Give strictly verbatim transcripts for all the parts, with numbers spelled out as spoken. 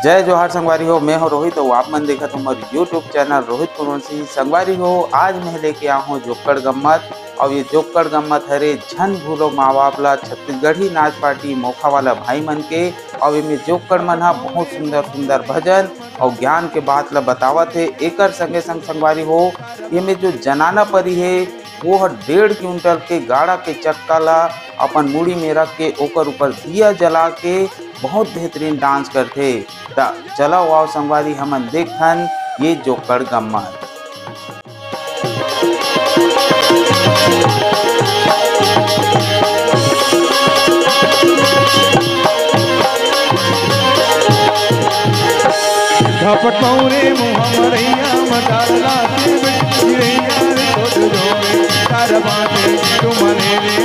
जय जोहार संगवारी हो, मैं हूं रोहित अउ आप मन देखत हो हमर YouTube चैनल रोहित कुरवंशी। संगवारी हो, आज मैं लेके आया हूं जोक्कड़ गम्मत, अउ ये जोक्कड़ गम्मत हरे झन भूलो माँ बाप ला छत्तीसगढ़ी नाच पार्टी मोखा वाला भाई मन के। अउ एमे जोक्कड़ मन ह बहुत सुंदर सुंदर भजन अउ ज्ञान के बात ला बतावत हे। एकर संगे संग संगवारी हो, एमे जो जनाना परी हे, वो ह डेढ़ क्विंटल के गाड़ा के चक्का ला अपन मुड़ी में रख के ओकर ऊपर दिया जला के बहुत बेहतरीन डांस करथे। त चलव आओ संगवारी, हमन देखथन ये जोक्कड़ गम्मत। झपट पौरे मुँह मरैया म डालना, चिरैया रे तोर जोरे, तार बाटे तुमने रे।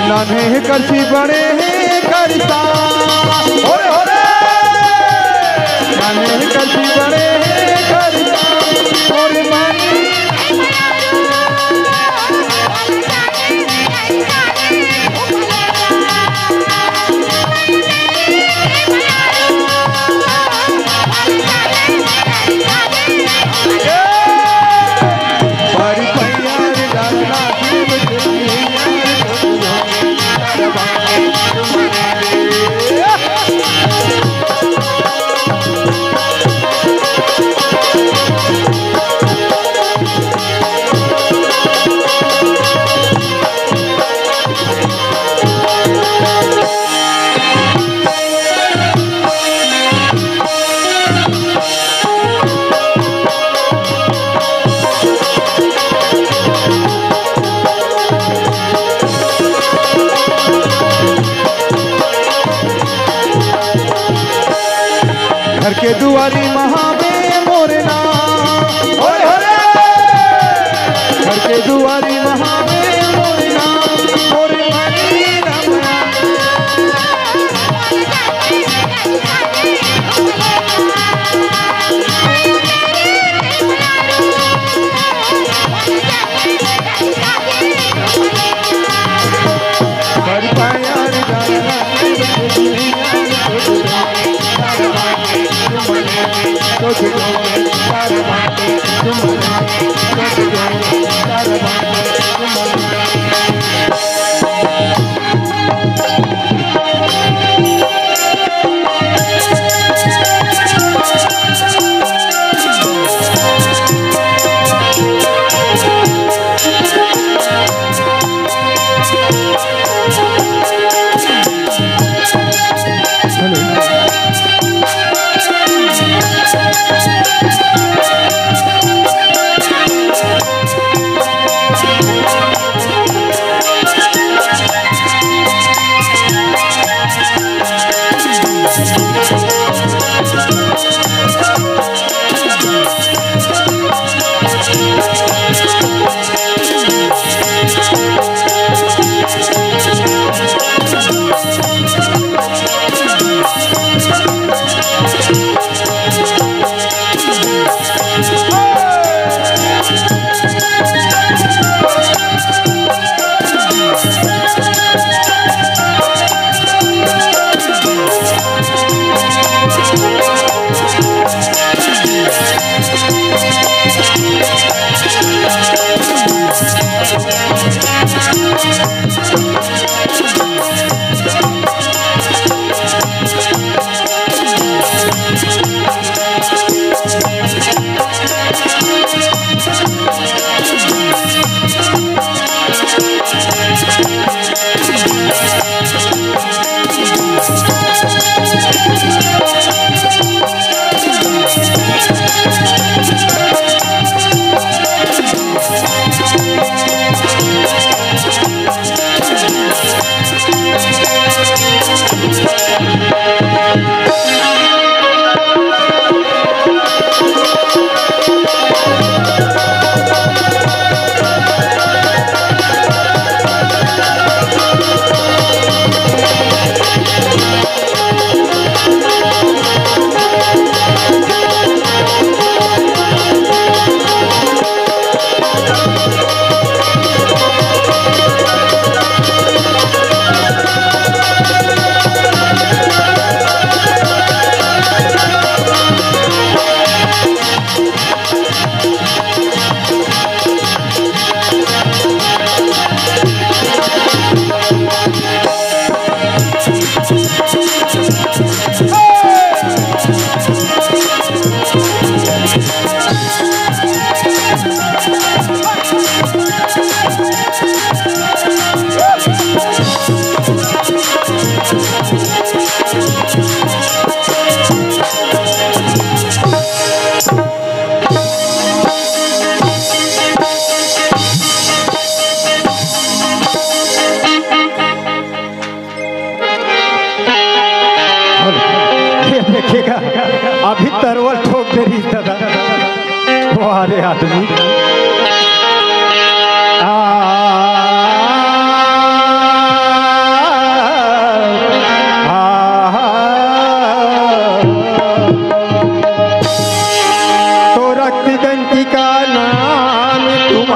नान्हे करसी बड़े हे करसा, होरे होरे। नान्हे करसी बड़े हे करसा, होरे मानी। घर के दुआरी महावे मोरे ना, होरे होरे। घर के दुआरी महावे मोरे ना, मोरे मानी राम।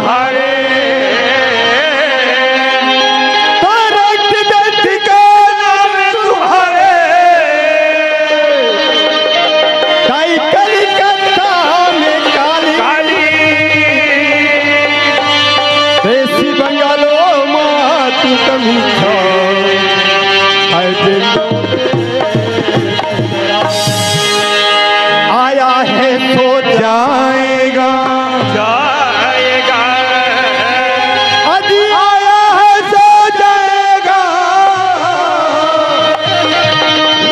हरे, तो रक्त दंत का नाम तुम्हारे, ताई कलकत्ता में काली, काली। देसी बंगालो माँ तू कमी छो, है दिन आया है सो जाएगा, जाएगा। अभी आया है सो जाएगा।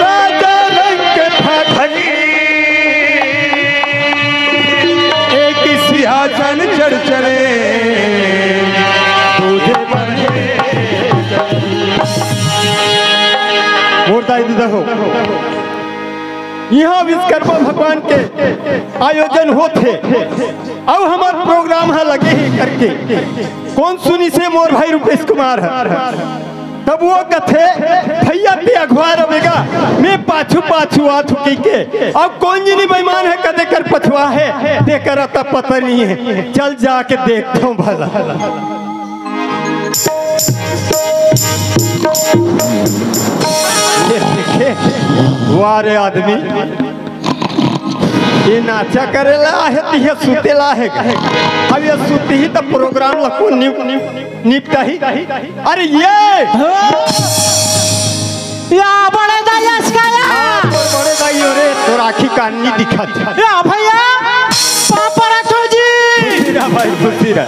राजा रंग के फटनी, एक सिंहासन चढ़ चले, दूजे बने। मोर दाई ददा हो, इहाँ विश्वकर्मा भगवान के आयोजन होत हे, अउ हमर प्रोग्राम ह लगे हे करके। कोन सुनिस हे मोर भाई रूपेश कुमार ह? तब वो कथे, "भैया ते अगुवा रबे गा, मैं पाछू पाछू आथू" कहिके। अब कोन जिनी बेईमान हे, कते कर पछवा हे, तेकर अता पता नहीं हे। चल जाके देखथों भला। ये देखे, वाह रे आदमी, ये नाचा करे ला आहे, तो ये सुते ला आहे। अब ये सुतही तो प्रोग्राम ला कोन निप-, निप-, निपटाही। अरे ये या बड़े दाई असकाया। हाँ, तोर बड़े दाई हो रे, तोर आँखी कान नहीं दिखत। या भैया, पापा रखो जी। खुशी रह भाई, खुशी रह।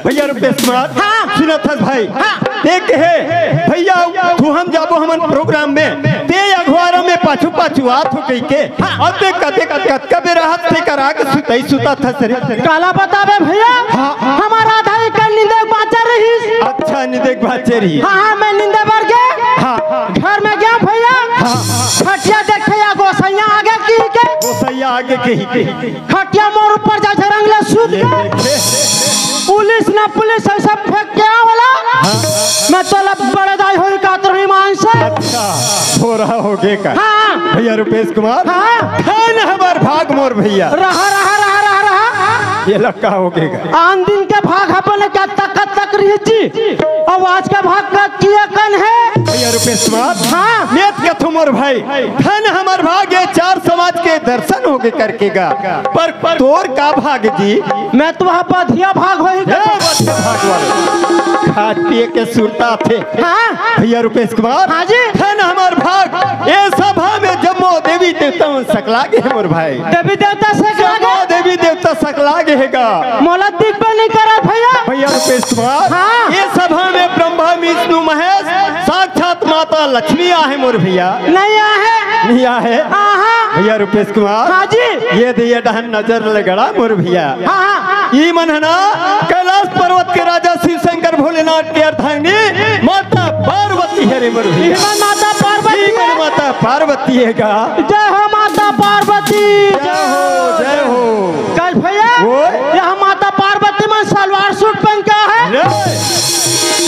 भैया रुपेश कुमार, हाँ। सुनत हस भाई? हाँ। ते कहे, "भैया, तू हम जाबो हमन प्रोग्राम में, ते अगुवा रबे पाछू पाछू आथू" कहिके। हाँ। अब ते कते, कतका बेरा हस ते करा के सुतई सुतत हस रे? काला बताबे भैया, हाँ। हमर आधा एकड़ निंदे के बाचा रहिस। अच्छा, निंदे के बाचा रहिस। हाँ, हाँ, मैं निंदे बर गे। हाँ। घर में गेंव भैया। हाँ। खटिया देखे या गोसैया आगे कहिके। गोसैया आगे कहिके। खटिया मोर ऊपर जा झरंग ले सूत ये गे। देखे। पुलिस ना पुलिस, ऐसा फेंक के आ वाला। हाँ। मैं तोला बड़े दाई होई का तोर ईमान से। अच्छा, थोड़ा हो गे का। हाँ। भैया रुपेश कुमार। हाँ। धन हमर भाग मोर भैया। रहा, रहा, रहा, रहा, रहा। ये लक्का हो गे का। आन दिन के भाग अपन का तक तक रही जी। अब आज के भाग का किया कन हे? भैया रुपेश कुमार। हाँ। नेत कथो मोर भाई। धन हमर भाग, ये चार समाज के दर्शन हो गे करके गा। पर, पर तोर का भाग जी? मैं तो वहाँ बधिया भाग होई ए, गा। बधिया भाग वाले। खात पिए के सुरता थे। हाँ। भैया रुपेश कुमार। हाँ जी। धन हमर भाग, ये सभा में जम्मो देवी देवता मन सकला गे हे मोर भाई। देवी देवता सकला गे? जम्मो देवी देवता सकला गे हे गा। मोला दिखबे नहीं करत भैया। भैया रुपेश कुमार। हाँ। ये सभा में ब्रह्मा विष्णु महेश साक्षात माता लक्ष्मी आहे मोर भैया। नहीं आहे। नहीं आहे। आहा। भैया रुपेश कुमार। हाँ जी। ये दे ये डहन नजर ले गड़ा मोर भैया। हाँ, हाँ। ई मन हे ना कैलाश पर्वत के राजा शिव शंकर भोलेनाथ के अर्धांगिनी माता पार्वती हरे मोर भैया। ई मन माता पार्वती ई मन हे। माता पार्वती हे गा। जय हो माता पार्वती। जय हो, जय हो। कल भैया, ओए। यहाँ माता पार्वती मन सलवार सूट पहन के आहे। अरे,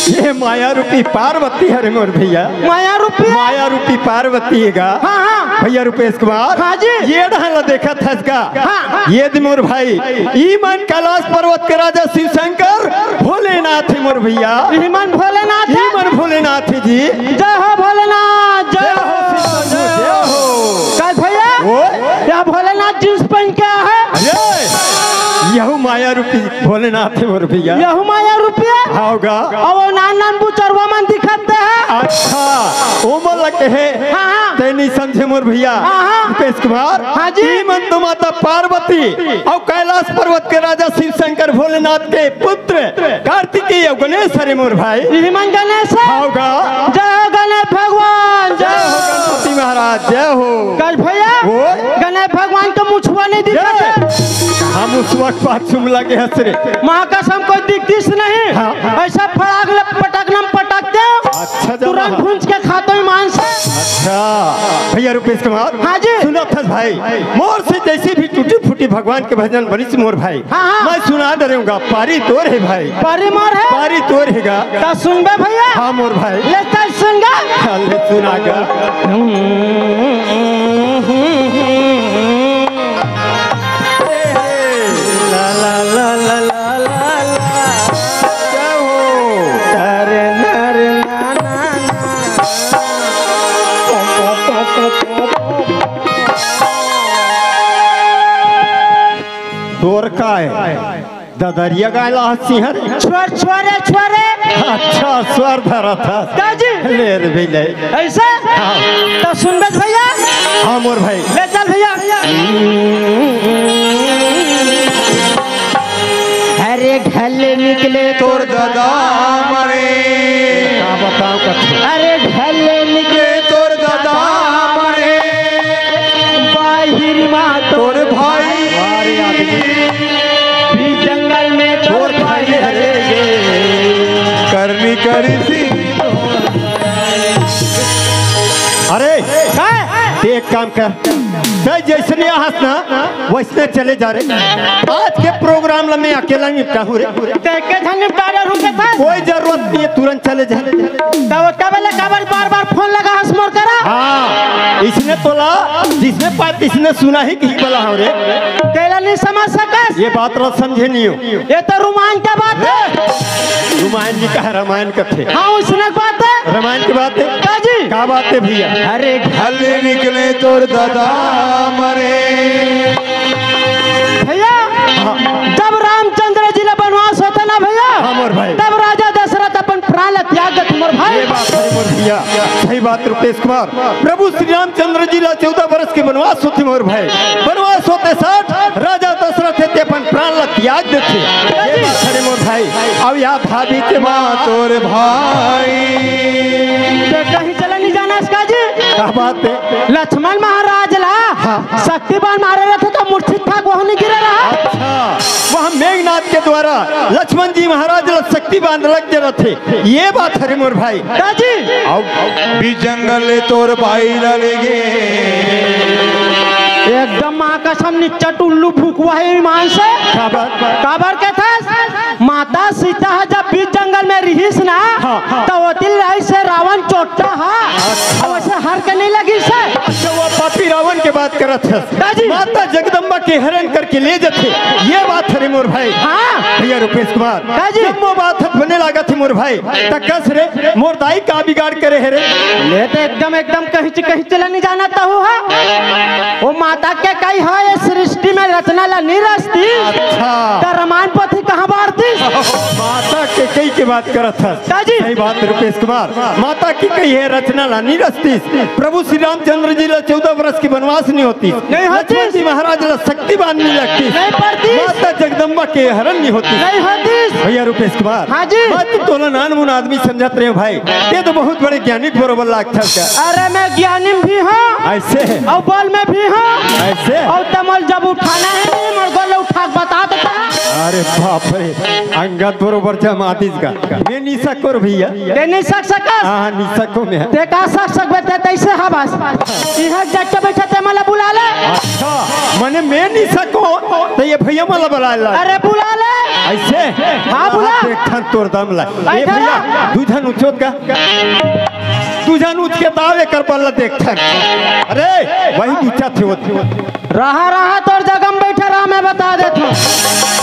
ये माया रूपी पार्वती हरे मोर भैया। माया रूपी? माया रूपी पार्वती हे गा। हाँ, हाँ। भैया रुपेश कुमार। हाँ जी। ये डहन ला देखत हस गा। हाँ, हाँ। ये दे मोर भाई, ई मन कैलाश पर्वत के राजा शिव शंकर भोलेनाथ हे मोर भैया। ई मन भोलेनाथ हे? ई मन भोलेनाथ हे जी। जय हो भोलेनाथ, जय जय हो हो, शिव शंभू, जय जय हो। हो। कल भैया, ओए। या भोलेनाथ जींस पहन के आहे। अरे, यहू माया रूपी भोलेनाथ हे मोर भैया। यहू माया रूपी हे? हाँ गा। अब वो नान नान बुचरवा मन दिखत हे। अच्छा, ओमन ला कहे। हाँ, हाँ। ते नहीं समझे मोर भैया। हाँ, हाँ। रुपेश कुमार। हाँ जी। ई मन तो माता पार्वती अउ कैलाश पर्वत के राजा शिव शंकर भोलेनाथ के पुत्र कार्तिकेय अउ गणेश हरे मोर भाई। ई मन गणेश हे? हाँ गा। जय हो गणेश भगवान, जय जय हो हो। गणपति महाराज, जय हो। कल भैया, ओए। गणेश भगवान के मुछवा नहीं दिखत हे। जय। हम उस वक्त बात सुन लगे हंस रे। माँ कसम कोई दिखतीस नहीं। हाँ, हाँ। ऐसा फड़ाक ले पटक नम पटक दे। अच्छा, जाना तुरंत है। भूंज के खातो ही मांस। अच्छा, भैया रुपेश कुमार। हाँ जी। सुनत हस भाई, मोर से जैसे भी टूटी फूटी भगवान के भजन बनिस मोर भाई। हाँ, हाँ। मैं सुना डरेंव गा, पारी तोर हे भाई। पारी मोर हे? पारी तोर हे गा। त सुनबे भैया? हाँ मोर भाई। ले त सुन गा। हाँ, ले सुना गा। ला, ला, ला, ला, ला, ला, ला। ददरिया गाय ला हंसी हर। छोर, छोरे, छोरे। अच्छा, स्वर धरा था। का जी? ले रे भैया। ऐसे? हाँ। तो सुन बे भैया। हाँ, मोर भाई। ले चल भैया। अरे ढल निकले तोर दादा मरे। का बताओ कथी? अरे ढल निकले तोर दादा मरे। बाहिर मा तोर भाई। वाह रे आदमी। बीच जंगल में तोर तोर भाई भाई हरे। हरे। करनी करी सी। अरे, का? ते एक काम कर, ते जैसने आहस ना, वैसने चले जा रे। आज के प्रोग्राम ला मैं अकेला निपटा हूँ रे। ते के झन निपटा रे रुके था? कोई जरूरत नहीं है, तुरंत चले जा। तब कबे ले काबर बार बार फोन लगा हस मोर करा? हाँ, इसने तोला, जिसने पाए इसने सुना ही कहीं बोला हो रे। तेला नहीं समझ सकस? ये बात ला समझे नहीं हो। ये तो रुमान का बात है। रुमान जी का है, रामायण का थे। हाँ, उसने बात है। रामायण की बात है। का जी? का बात है भैया? अरे ढल निकले तोर दादा मरे। भैया, हाँ। जब रामचंद्र जी ला बनवास होता ना भैया, हाँ, मोर भाई। तब राजा दशरथ अपन प्राण ला त्याग देते मोर भाई। ये बात है मोर भैया, सही बात रुपेश कुमार। प्रभु श्री रामचंद्र जी ला चौदह वर्ष के बनवास होते मोर भाई। बनवास होते साठ राजा दशरथ हे ते अपन प्राण ला त्याग देते। ये बात है मोर भाई। अब या भाभी के माँ तोर भाई। तो कहीं चला नहीं जाना इसका जी। का बात है? लक्ष्मण महाराज ला हाँ। शक्ति बाण मारे रहते तो मूर्छित था, वह नहीं गिरे रहा। अच्छा, वह मेघनाथ के द्वारा लक्ष्मण जी महाराज ला शक्ति बाण लग जे रहते। ये बात हरे मोर भाई। का जी? अब भी जंगल तोर भाई ला ले गे। एकदम माँ कसम निच्चट उल्लू फुकवा है ईमान से। काबर? काबर के था? माता सीता ह जब बीच जंगल में रिहिस ना, हाँ, हाँ। तो ओतिल रहिस हे रावण चोट्टा हा। अच्छा। अब वैसे हर के नहीं लगिस हे। अच्छा, वो पापी रावण के बात करत हस। दाजी। माता जगदम्बा के हरण करके ले जथे, ये बात हरे मोर भाई। हाँ। भैया रुपेश कुमार, दाजी। जब वो बात हत बने लागत हे मोर भाई, त कस रे, मोर दाई का बिगाड़ करे हे रे? ले तो एकदम, एकदम कहीं च-, कहीं चला नहीं जाना ताहू हा। वो माता के कही हा, ये सृष्टि में रचना ला नहीं रचती। अच्छा। त रामायण पोथी कहाँ बांटतीस? माता के कही के बात करत हस। का जी? सही बात रुपेश कुमार, माता के कही हे रचना ला नहीं रचतीस। प्रभु श्री रामचंद्र जी ला चौदह वर्ष के बनवास नहीं होतीस। नहीं होतीस। लक्ष्मण जी महाराज ला शक्ति बाण नहीं लगतीस। नहीं पड़तीस। माता जगदम्बा के हरण नहीं होतीस। नहीं होतीस। भैया रुपेश कुमार, हाँ जी। मैं तो तोला नान मुन आदमी समझत रहे भाई, ते तो बहुत बड़े ज्ञानी बरोबर लागथस का। अरे मैं ज्ञानी भी हूँ। ऐसे? और बल में भी हूँ। ऐसे? और तमल जब उठाना है, मोर गोल उठा के बता देता। अरे बाप रे, अंगद बरोबर जमा दीस का। मैं नहीं सकोर भैया। ते नहीं सक सकस? हाँ, नहीं सको मैं। ते का सक सकबे, ते तैसे हा बस। इहाँ जाके बैठा ते मला बुला ले। अच्छा, मने मैं नहीं सको, तो ये भैया मला बुला ला। अरे बुला ले। ऐसे? हाँ, बुला। देखथन तोर दम ला। ए ऐसे भैया, ना। दू झन उचोत का? दू झन उच के दाव एकर बल्ला देखथन। अरे, वही गुच्चा थे वो। रहा, रहा, तोर जगह में बैठे रहा, मैं बता देता हूँ।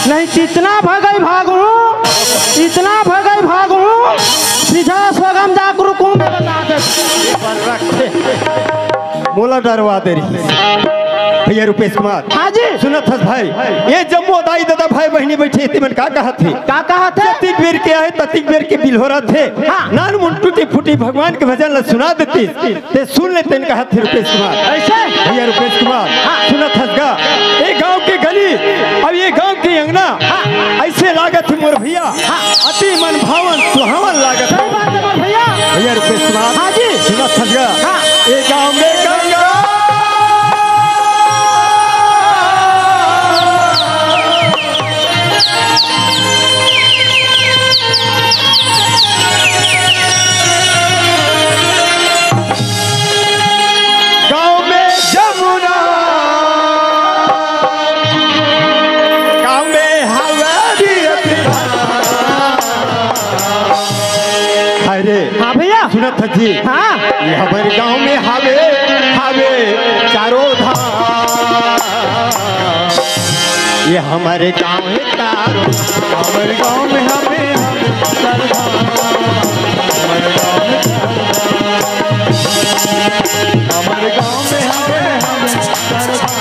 नहीं, इतना भगई भागू, इतना भगई भागू, सीधा स्वगम जाकर रुकू, मैं बता देता हूँ। मोला डरवा दे रही। भैया रुपेश कुमार। हाँ जी। सुनत हस भाई, ये जम्मो दाई ददा भाई बहिनी बैठे, ते मन का कहत हे? का कहत हे? जतिक बेर के आए, ततिक बेर के बिलहोरत हे। हाँ। नान मुन टूटी फूटी भगवान के भजन ला सुना देती। ते सुन ले, तेन कहत हे रुपेश कुमार। ऐसे? भैया रुपेश कुमार, हाँ। सुनत हस गा? ए गांव के गली, अब ये गांव के अंगना, हाँ। ऐसे लागत हे मोर भैया, हाँ। अति मन भावन सुहावन लागत हे। सही बात हे मोर भैया। भैया रुपेश कुमार, हाँ जी। सुनत हस गा? हाँ। ए गांव में गंगा गांव में जमुना, गांव में हवा भी अति अरे हाँ भैया। सुनत हस जी? हाँ। ये हमर गांव में हावे, हावे चारों धाम। ये हमर गांव हे चारों धाम। हमर गांव में हावे, हावे चारों धाम। हमर गांव में चारों धाम। हमर गांव में हावे, हावे चारों धाम।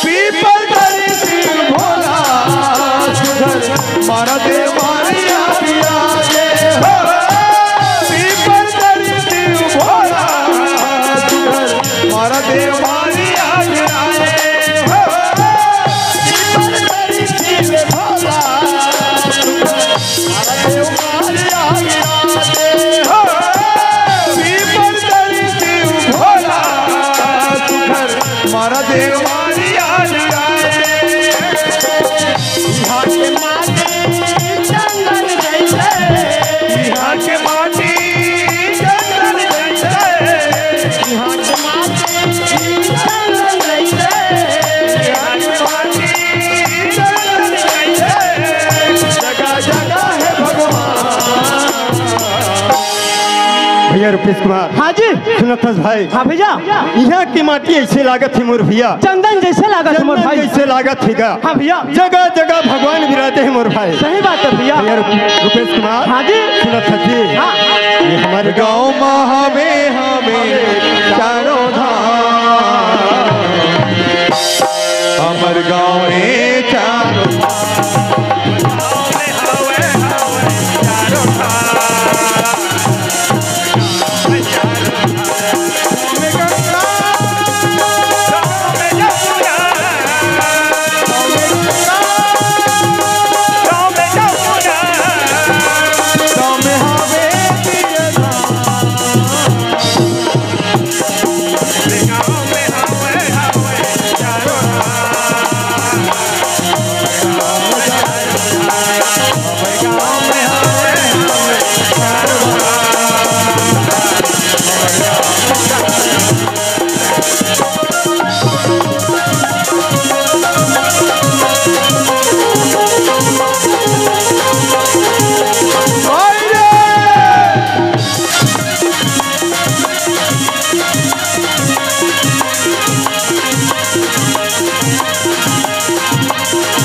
पीपल तरी शिव भोला सुधर, मारा देवारी आगे आगे हो। पीपल तरी शिव भोला सुधर, मारा देवारी आगे आगे हो। पीपल तरी शिव भोला सुधर, मारा देव मारी आज आए। यहाँ के माटी जंगल जैसे, यहाँ के माटी जंगल जैसे, यहाँ के माटी जंगल जैसे, यहाँ के माटी जंगल जैसे। जगह जगह है भगवान। भैया रुपेश कुमार। हाँ जी। सुनत हस भाई? हाँ भैया। यहाँ की माटी ऐसे लागत है मोर भैया। चंदन जैसे लागत है मोर चंदन भाई। जैसे लागत है गा। हाँ भैया। जगह जगह भगवान विराजे हैं मोर भाई। सही बात है भैया। भैया रुप-, रुपेश कुमार। हाँ जी। सुनत हस जी? हाँ। ये हमर गाँव मा हवे हवे चारों धाम। हमर गाँव में चारों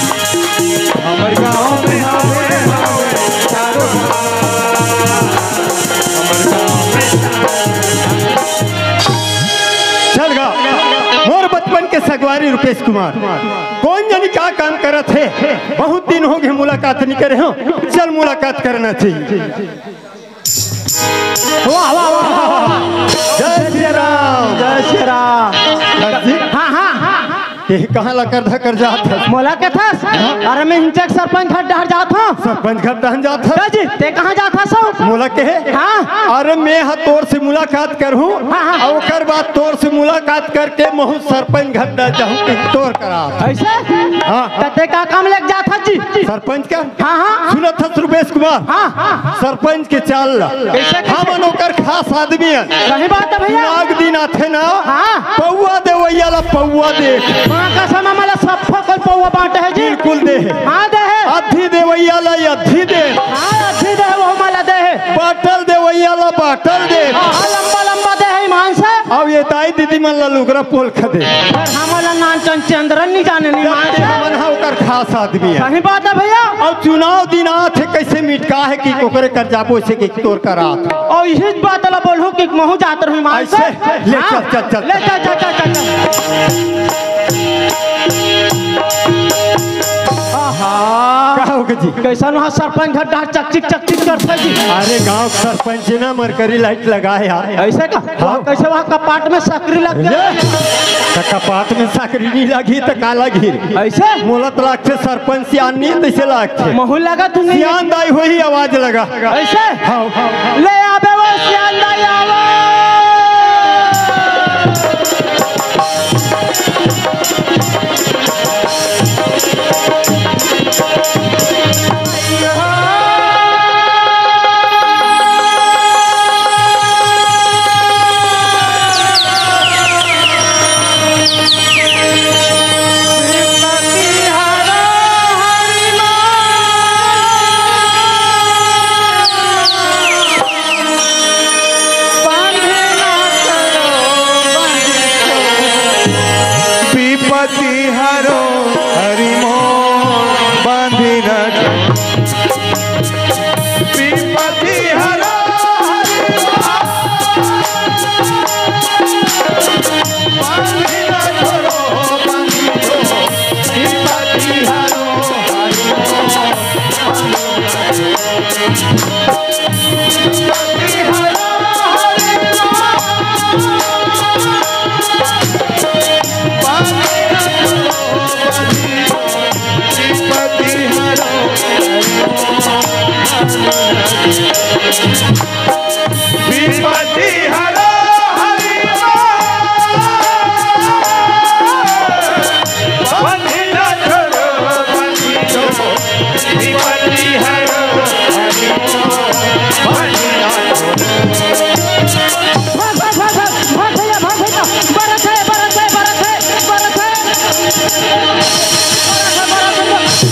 हमर गाँव में हवे, हवे चारों धाम। हमर गाँव में चल गा मोर बचपन के सगवारी रुपेश कुमार। कौन जनी का काम करत हे, बहुत दिन हो गए मुलाकात नहीं करे हो। चल मुलाकात करना चाहिए। वाह, वाह, वाह, वाह, वाह। जय श्री राम। जय श्री राम। दस जी। हाँ, हाँ। ये कहाँ ला कर धकर जात हस? मोला के थस? हाँ। अरे मैं हिंचक सरपंच घर डहर जात हूँ। सरपंच घर डहर जात हस? जी, ते कहाँ जात हस? मोला के? हाँ। अरे मैं हा तोर से मुलाकात करहूँ। हाँ, हाँ। अउ ओकर बाद तोर से मुलाकात करके महू सरपंच घर डहर जाहूँ कि तोर करा। ऐसे? हाँ। त ते का काम लेके जात हस जी? सरपंच का? हाँ, हाँ। सुनत हस रुपेश कुमार? हाँ, हाँ। सरपंच के चाल ला। कैसे, कैसे? हमन ओकर खास आदमी हन। सही बात है भैया। चुनाव के दिन आथे ना, हाँ। पौवा देवैया ला पौवा दे। माँ कसम, हमला सब कोई पौवा बांटे है जी। बिल्कुल दे। हाँ, दे है। अद्धी देवैया ला अद्धी दे। हाँ, अद्धी दे है, वो हमला दे है। बाटल देवैया ला बाटल दे। हाँ, लंबा लंबा दे है ईमान से। अब ये दाई दीदी मन ला लुगरा पोल खदे। पर हमला नानचन चंद्रन नहीं जाने नहीं मान से। हमन हा ओकर खास आदमी है। सही बात है भैया। अब चुनाव दिन आथे, कैसे मिटका है कि ओकरे कर जाबो से कि तोर करा। और यही बात ला बोलूं कि महू जात रहूं मान से। ऐसे? ले हाँ? चल, चल, चल। ले चल, चल, चल, चल, चल। आहा। का हो गया जी? कैसन वहाँ सरपंच घर डहर चकचिक चकचिक करता जी? अरे गांव सरपंच ना मरकरी लाइट लगा है यार। ऐसे का? हाँ। कैसे वहाँ कपाट में सकरी लग गया? ले। त कपाट में सकरी नहीं लगी त का लगी? ऐसे? मोला त लागथे सरपंच सियान नहीं तैसे लागथे। महू लगा तू नहीं। सियान दाई होही आवाज लगा। ऐसे? हाँ। ले आबे वो सियान दाई आवा। विपत्ति हरो हरि बोल। बंधना छोड़ो बंधना। विपत्ति हरो हरि बोल। बंधना छोड़ो। भाग, भाग, भाग, भाग, भाग भैया, भाग भैया। बरत हे, बरत हे, बरत हे, बरत हे। बरत हे, बरत हे।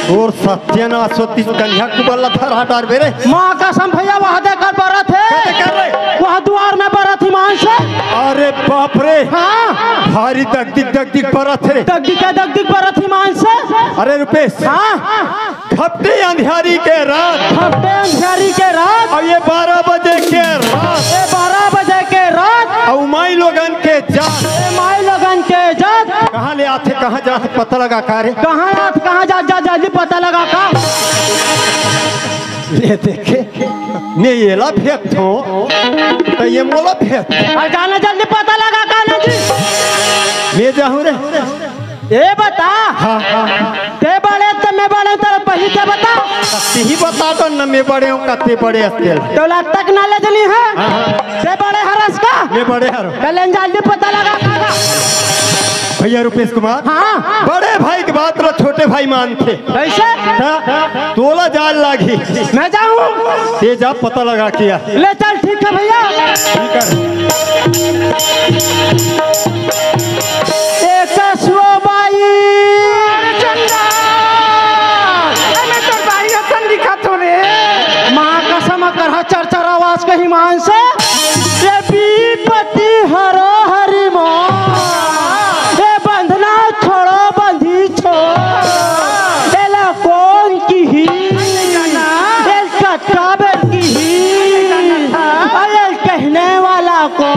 तोर सत्यानाश होतिस, कनिहा कुबर ला धरा डारबे रे। माँ कसम भैया, वह देकर बरत हे। का देकर रे? वह दुआर में बरत हे ईमान से। अरे बाप रे। हाँ। भारी दगदिग दगदिग बरत हे। दगदिग का दगदिग बरत हे ईमान से। अरे रुपेश। हाँ। घपटी अंधियारी के रात। घपटी अंधियारी के रात। अउ ये बारह बजे के रात। ये बारह बजे के रात। अउ माई लोगन के जात। ये माई लोगन के जात। कहाँ ले आथे, कहाँ जाथे, पता लगा का रे? कहाँ आथे, कहाँ जाथे, जा, जा, जल्दी पता लगा का। ये देखे, मैं येला फेंकथों, त ये मोला फेंक। अउ जाना जल्दी पता लगा का ना जी। मैं जाहूँ रे। ए बता। हाँ, हाँ। ते बड़े त मैं बड़े, तेरा पहिली ते बता। तिही बता तो न, मैं बड़े हूँ, कते बड़े हस तेला। तोला तक ना ले जनी है। हाँ, हाँ। ते बड़े हरस का? मैं बड़े हरों। त ले जल्दी पता लगा का। भैया रुपेश कुमार। हाँ। बड़े भाई के बात ला छोटे भाई मानथे। कैसे? हाँ, तोला जाल लागी। मैं जाऊँ? ते जा पता लगा के आ। ले चल, ठीक है भैया। ठीक है। ए कसुआ बाई। अरे चंदा, ए मैं तोर बाई असन दिखत हो रे। माँ कसम करहा चरचर आवाज के ईमान से। ये विपत्ति हरो हरि माँ। ये बंधना छोड़ो बंधी छोड़। एला कोन किही? एल कट्टा बेल किही? अरे कहने वाला को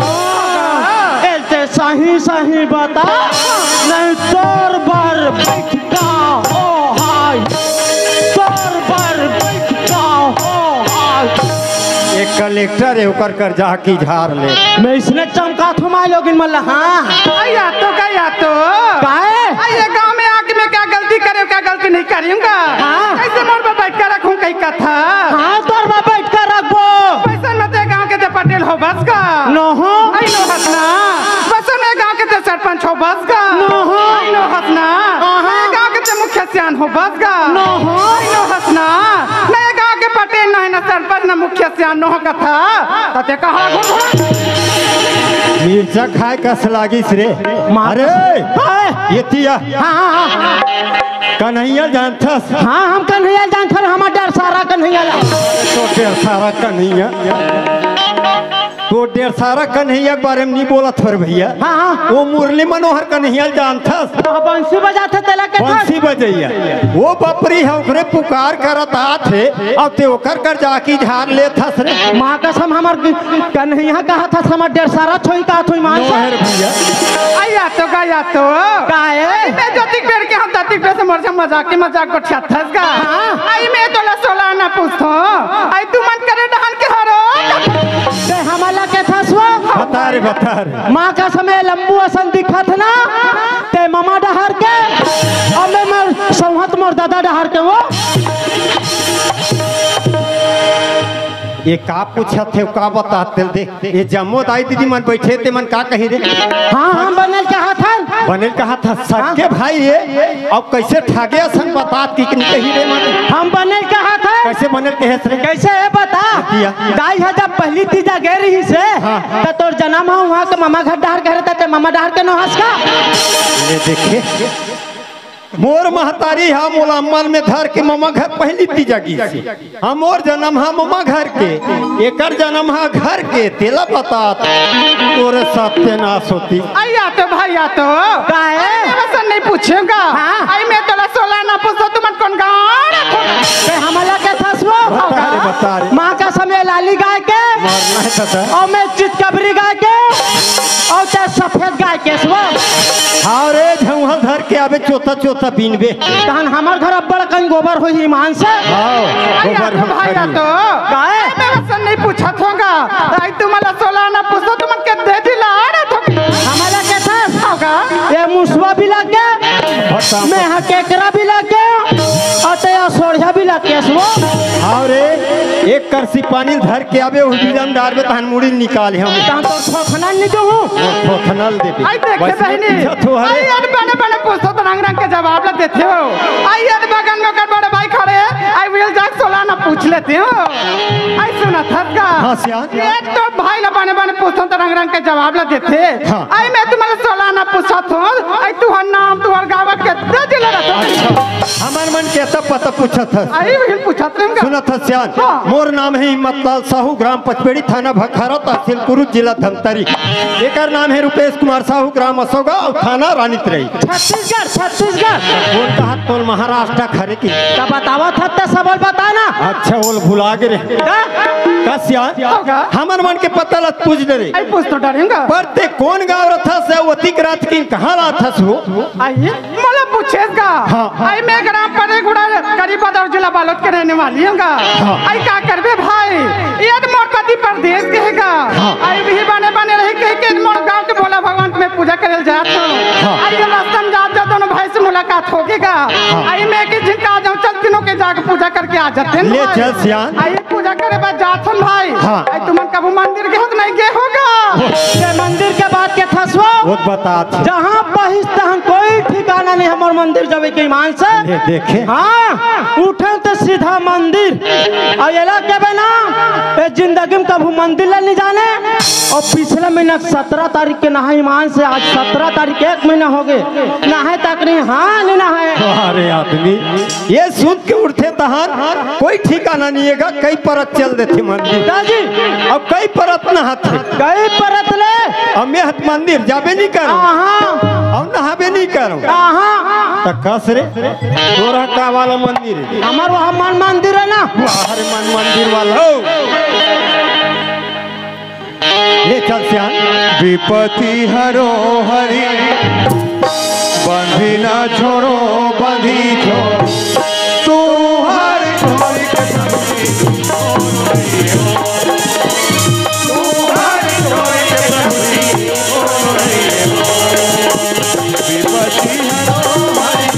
एल ते सही सही बता, नहीं तोर बर बैठ का हो हाय, तोर बर बैठ का हो हाय। एक कलेक्टर हे, ओकर कर जाके झार ले। मैं इसने चमकाथों माई लोगिन मन ला, हाँ। अई या तो, का या तो? काहे? अई ये गाँव में आके मैं क्या गलती करे, क्या गलती नहीं करी हूँ का? हाँ। कैसे मोर पर बैठ कर रखूँ कई कथा? हाँ, तोर पर बैठ कर रखबो। पैसा न ते गाँव के ते पटेल होबस का? नो हो। अई नो हस ना। पैसा न गाँव के ते सरपंच होबस का? नो हो। अई नो हस ना। हाँ। अई गाँव के ते मुखिया सियान होबस का? नो हो। अई नो हस ना। न ये गाँव के पटेल, न हे न सरपंच, न मुखिया सियान, नो हो कथा। त ते कहाँ घुर घुर? मिर्चा खाए कस लागिस रे। मार अरे, हाँ। ये तिया। हाँ, हाँ, हाँ। कन्हैया जानथस? हाँ, हम कन्हैया जानथन, हमार डेढ़ सारा कन्हैया ला। तो डेढ़ सारा कन्हैया। तो डेढ़ सारा कन्हैया के बारे में नहीं बोलत हो रे भैया। हाँ, हाँ। वो मुरली मनोहर कन्हैया जानथस? तो बंसी बजाथे तेला के बंसी बजैया। वो बपरी हे, ओकरे पुकार करत आथे, अब ते ओकर कर जाकी झार लेथस रे। माँ कसम, हमर कन्हैया कहा था, हमर डेढ़ सारा छोई कहा थोई मान नो से। हर भैया। अई या तो, का या तो? काहे? अई मैं जतिक बेर के हम ततिक बेर से मोर से मजाक के मजाक गोठियाथस का। हाँ। अई मैं तोला सोला ना पूछथों। अई तू मन करे डहन के हरो। ते हमला के थसवा? बता रे, बता रे। माँ कसम ए लंबू असन दिखत ना। ते ममा डहर के, अब मैं मोर सौहत मोर दादा डहर के वो। ये का पूछत हे, का बतात हे, देख, ये जम्मो दाई दीदी मन बैठे, ते मन का कही रे? हाँ, हम बनल कहा था। बनल कहा था, सबके हाँ। भाई ये, अब कैसे ठागे असन बतात कि नहीं कही रे मन? हम बनल कहा था। कैसे बनल कहे रे? कैसे हे बता? दिया। दाई हे जब पहली तीजा गे रहिसे, हाँ। त तोर जनम हे उहाँ के ममा घर डहर के रे, त ते ममा डहर के नो हस का? ये देखे। मोर महतारी हा मोला अम्मल में धर के ममा घर पहली तीजा गिस। हा मोर जनम हा ममा घर के, एकर जनम हा घर के, तेला बतात। तोरे सत्यानाश होतिस। अई या तो भैया तो। काहे? अई मैं वसन नहीं पूछेंगा। हाँ। अई मैं तोला सोला ना पूछो, तुमन कौन गाँव रखो? बे हमला के थसवो? बता रे, बता रे। माँ कसम ए लाली गाय के। मारना है दादा। अउ मैं चितकबरी गाय के। अउ ते सफेद गाय के सुआ। हाँ रे, झौहल धर के अबे चोता चोता बीनबे। तहन हमर घर अब्बड़ कन गोबर होही मान से। हाँ, अरे गोबर तो हो भाई खरी। तो। काहे? मैं वसन नहीं पूछत होंगा। अई तुमला सोला ना पूछो, तुमन के दे दिला ना तो। हमला के थस? होगा। ए मुसवा भी लग गया। भट्टा। मैं हा केकरा भी लग गया। अउ ते सोढ़िया भी लग गया सुआ। हाँ रे, एक करसी पानी धर के आबे, उही बीजा म डारबे, तहन मुड़ी निकाल हम। तहन तो थोथना नहीं जो हूँ। थोथना ल देबे। आई देखे वैसे बहिनी। पूछत हो, अरे। आई अन बने बने पूछत रंग रंग के जवाब ला देथे हो। आई अन बगल में ओकर बड़े भाई खड़े हे। आई उही ल जाके सोला आना पूछ लेथे हो। आई सुनत हस का? हाँ, सियान। एक तो भाई ला बने बने पूछत रंग रंग के जवाब ला देथे। हाँ। आई मैं तुमन ला सोला आना पूछत हो। आई तुहर नाम, तुहर गाँव के दे दिला रहा। अच्छा, हमर मन के सब पता पूछत हस। आई उही ल पूछत रहे हम का। सुनत हस सियान, हाँ। मोर नाम हे हिम्मतलाल साहू, ग्राम पचपेड़ी, थाना भखारा, तहसील कुरुद, जिला धमतरी। एकर नाम हे रूपेश कुमार साहू, ग्राम असोगा अउ थाना रानीतराई। छत्तीसगढ़, छत्तीसगढ़। कोन कहा तोल महाराष्ट्र खरे की? त बतावत हस त सबल बता ना। अच्छा, ओल भुला गे रे। का? का सियान? का? हमर मन के पता ल पूछ डरे। आई पूछ तो डरे का। पर ते कोन गाँव रथस, अउ अतिक रात के कहाँ ल आथस हो? आई, मोला पूछेस गा। हाँ, हाँ। आई, मैं ग्राम परेगुड़ा, करीब बदौर, जिला बालोद के रहने वाली हूँ गा। हाँ। आई, का करबे भाई, ये तो मोर पति परदेस के हे गा। हाँ। आई, उही बने बने रही कहि के मोर गाँव के भोला भगवान के मैं पूजा करे ल जात हूँ। हाँ। आई, ये रास्ता में जात जात दोनों भाई से मुलाकात होगे गा। हाँ। आई, मैं एक झिन का जाऊँ, चल तीनों के जाके पूजा करके आ जाते हैं ले भाई। चल सियान। आई, पूजा करे बर जात हन भाई। हाँ। आई, तुमन कभू मंदिर गे हो त नहीं गे हो गा? ये मंदिर के बात के थसवा। वो तो बतात हे। जहाँ पहिस तहन कोई ठिकाना नहीं हमर मंदिर जावे के ईमान से। ये देखे। हाँ, उठन त सीधा मंदिर। अउ एला केबे ना, ये जिंदगी में कभू मंदिर ला नहीं जाने। अउ पिछला महीना सतरा तारीख के नहाए ईमान से, आज सतरा तारीख, एक महीना होगे। नहाए तक नहीं, हाँ, नहीं नहाए। अरे आदमी, ये सुन के उठथे तहन कोई ठिकाना नहीं हे गा, कई परत चल देथे मंदिर। दाजी। अब कई परत नहाथे। कई परत ले। अब मैं हत मंदिर जाबे नहीं करो। आहा। अउ नहाबे नहीं करो। आहा। त कस रे, तोरा का वाला मंदिर हे? हमर वहाँ मन मंदिर हे ना। वाह रे मन मंदिर वाला। ओ। ले चल सियान। विपत्ति हरो हरि, बंधी ना छोड़ो बंधी छो, तुहर छोड़ के बंधी, तुहर छोड़ के बंधी, विपत्ति हरो हरि।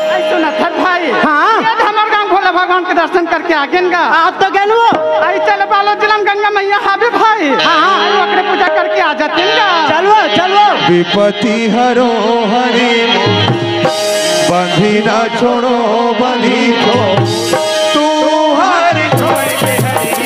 आई सुनत हस भाई। हाँ। ये तो हमर गाँव भोला भगवान के दर्शन करके आ गेन गा। आप तो गेन हो। आई चल बालोद जिला में गंगा मैया हावे भाई। हाँ, हाँ। आई ओकरे पूजा करके आ जातेन गा। चलो, चलो। विपत्ति हरो हरि, बंधी ना छोड़ो बंधी छो, तुहर छोड़ के हरि।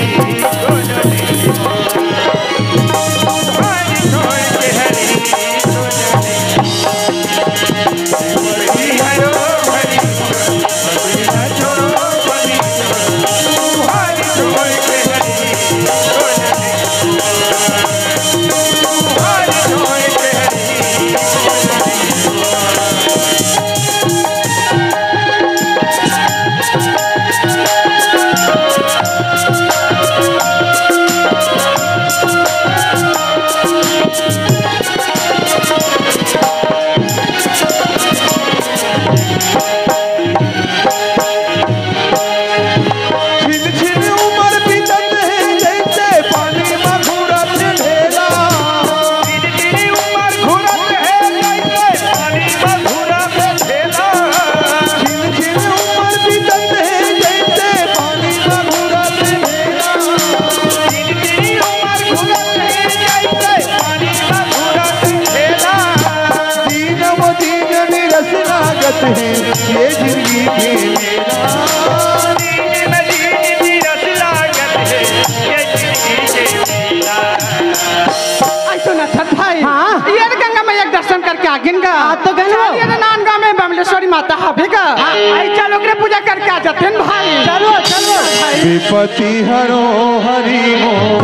नागिन का। हाँ, तो गन हो। चलिए ना, नांदगांव में बमलेश्वरी माता हवे का। हाँ। आई चलो, ओकरे पूजा करके आ जाते हैं भाई। चलो, चलो। विपत्ति हरो हरि मोर,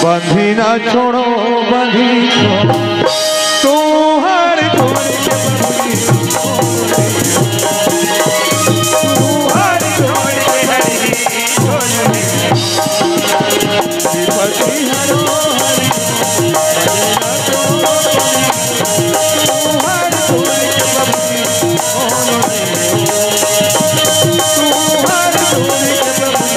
बंधी ना छोड़ो, बंधी छोड़ो। तुम्हार जोड़ी के बंधी, तुम्हार जोड़ी के हरि विपत्ति हरो हरि, तुम्हार जोड़ी के बंधी, तुम्हार जोड़ी के बंधी।